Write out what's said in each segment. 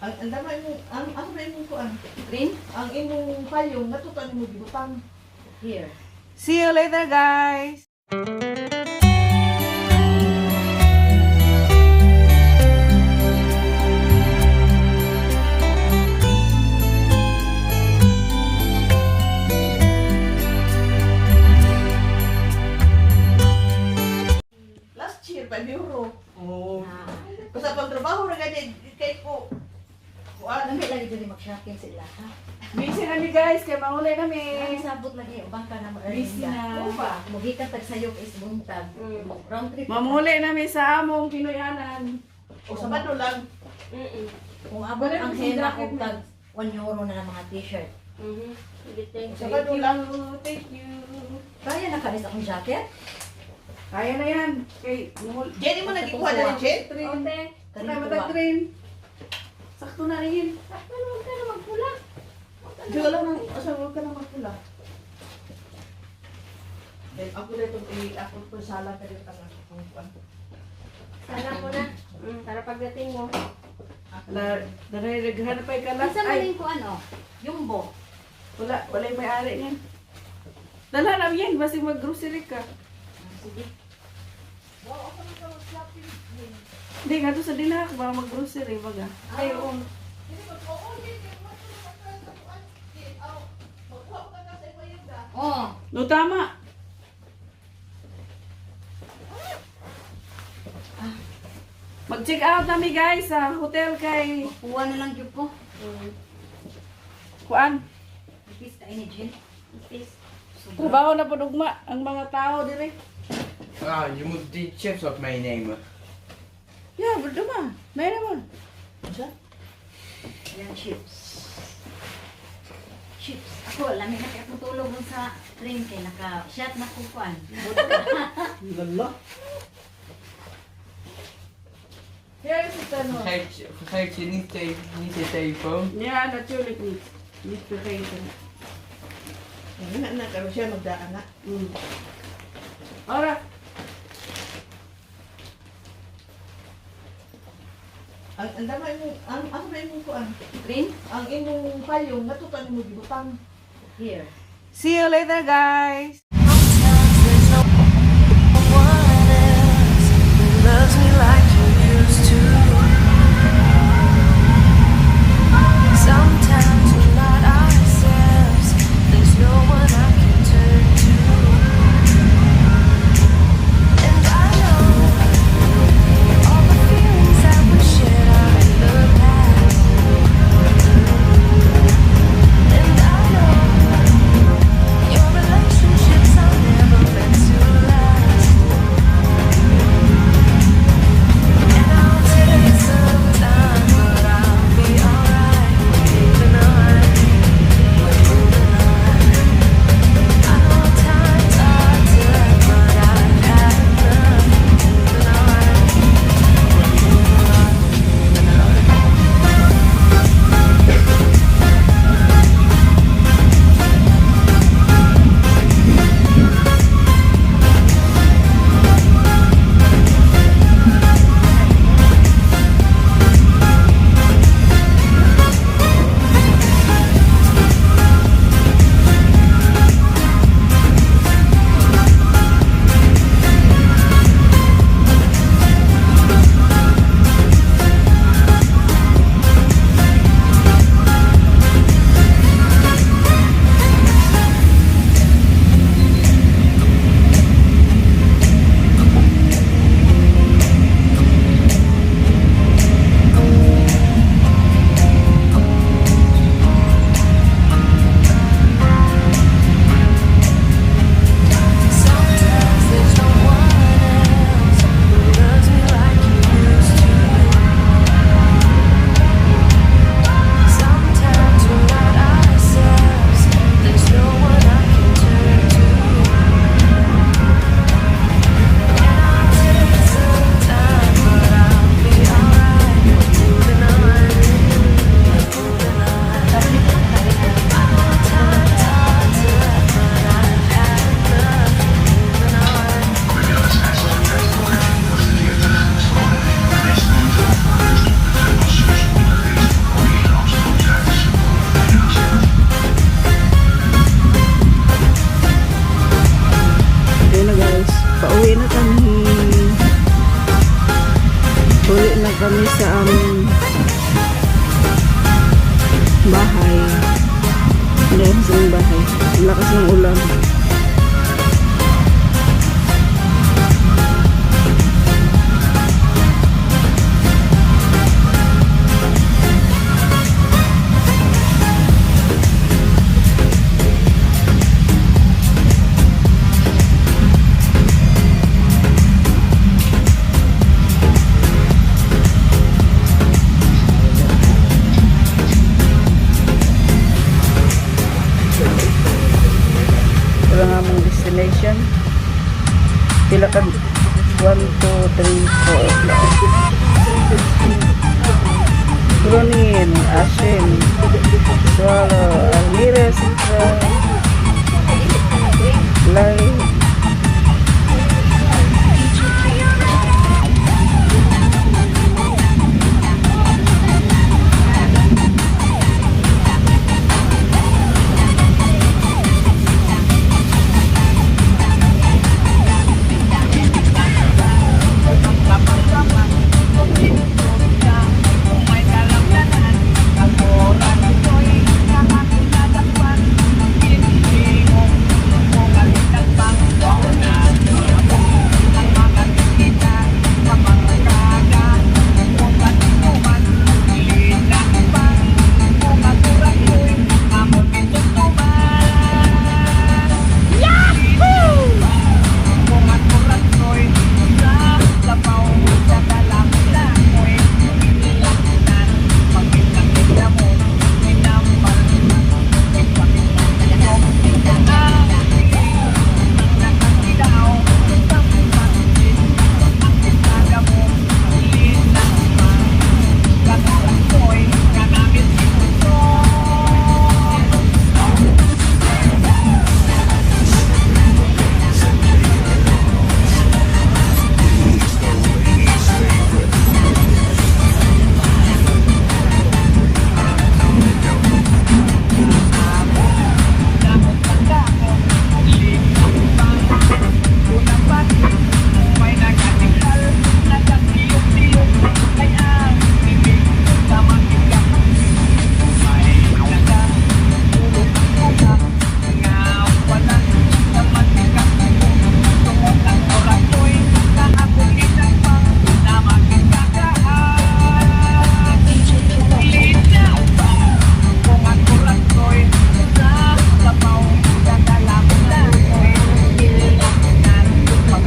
Ang dama imong ang asa ba imong kuan? Green? Ang imong payong natuto nimo gibutang. Here. See you later, guys. Last year €5. Oh. Na. Basta pag trabaho ra gani kay ko. Kuan. Lami lagi diri mag-shopping sa ila ha. Busy na mi, guys, kay maulay na mi. Ay, sabot lagi ubang ka na ma-earn Busy na. Upa, mugikan tag sayop is buntag. Round trip. Mamuli na mi sa among Pinoyanan. O Sabado lang. Kung abot Wala ang naman sa hema jacket og na. tag €1 na ng mga t-shirt. O Sabado lang. Thank you. Kaya na kanis akong jacket? Kaya na yan. Kay mul Jenny mo nagikuha na ni Jen? train. Kanin Kaya kuha. matag train. Sakto na rin. Di wala nang asa wala ka nang magpula. Then ako dito i ako po sala ka dito ang akong kuan. Sana ko na. Para pagdating mo. La, daray pa kalas. Kinsa man Ay, ning kuan oh? Jumbo. wala, wala yung may-ari niyan. Dala na yan, basig mag-grocery ka. Sige. Hindi, nga to sa dinak, baka mag-grocery, baga. Ay, oo. Oh, No, tama. Mag-check out nami, guys, sa hotel kay kuha na lang gyud ko. Kuan. Ipis ka ini Jen. Peace. Trabaho na po ugma ang mga tao dire. Ah, je moet die chips ook meenemen. Ja, doe maar. Nee, doe maar. Yan chips. Chips. Ako, lami na kay akong tulog dun sa train kay naka-shot na ko kuan. Lala. Hier is het dan nog. Vergeet je niet, niet je telefoon. Ja, natuurlijk niet. Niet vergeten. Ano na karon siya magdaan na. Ora, Ang dama imong ang asa ba imong kuan? Green? Ang imong payong natuto nimo gibutang. Here. See you later, guys. There's no one else who loves me like you used to. Sometimes we're not ourselves. There's no one I can turn to. And I know all the feelings that we shared are in the past. And I know your relationship Uli na kami sa aming bahay. Hindi kami sa aming bahay. Ang lakas ng ulan. Wala nga among destination. Pila ka? 1, 2, 3, 4. Groningen, Ashen, Swallow, Almira, Sintra, Lai.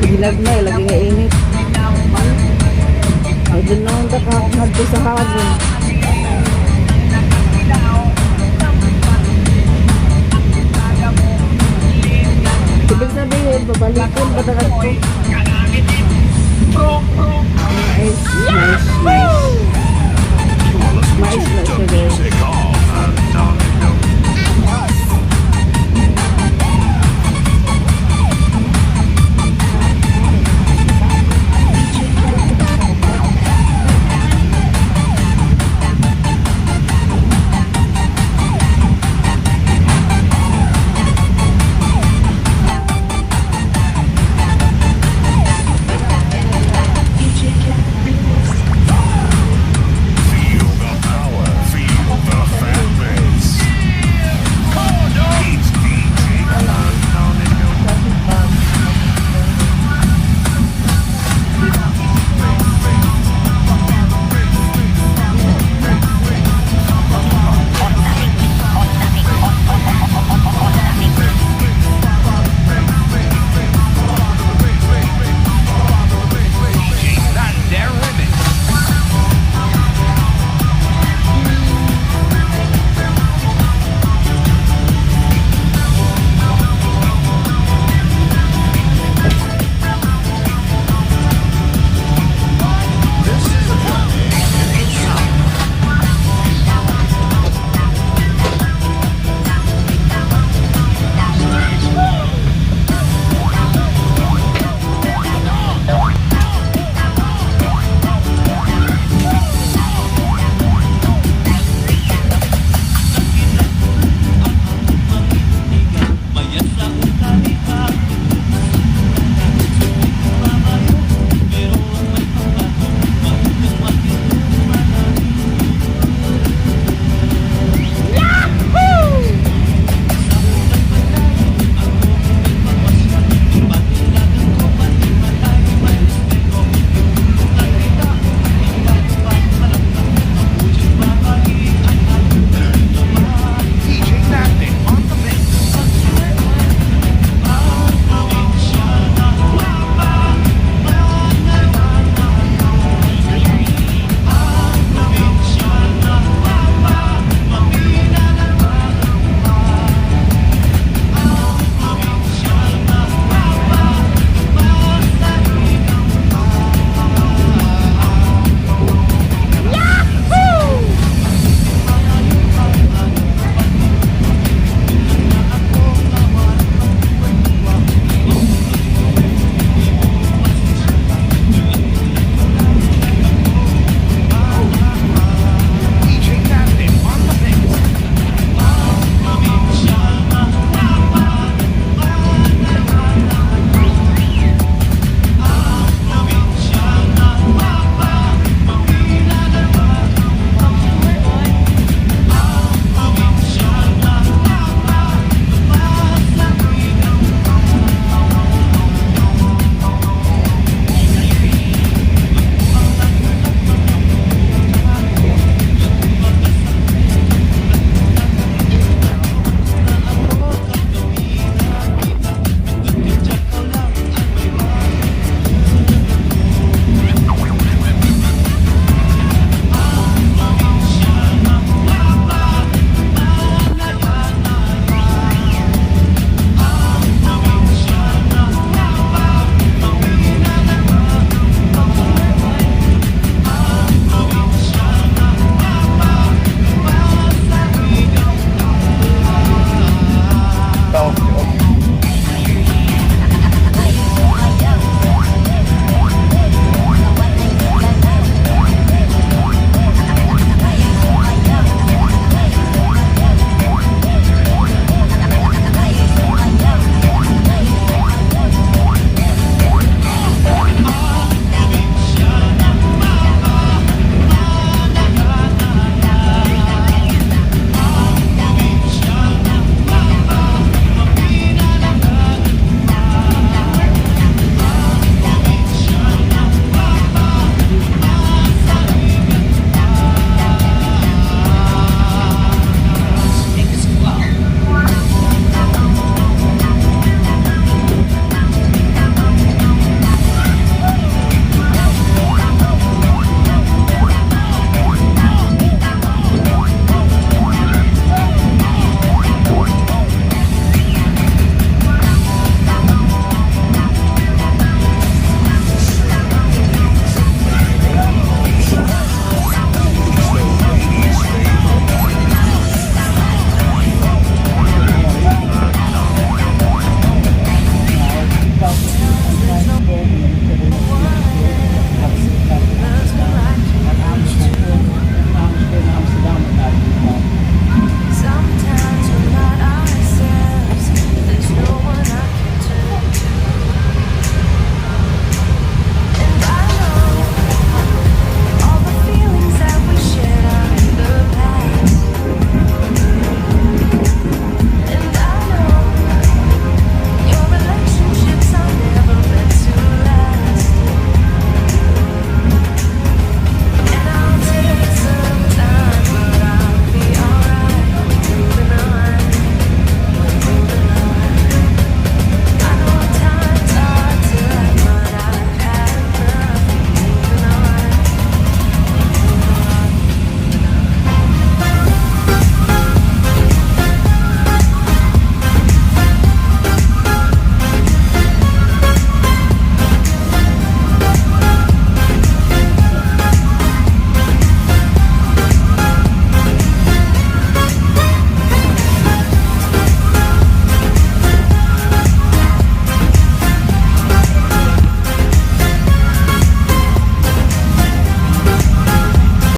Ginagmay, lagi nga init. Ang ginaon ta ka ngadto sa hagon. Ibig sabihin, babalikon pa ta kadto.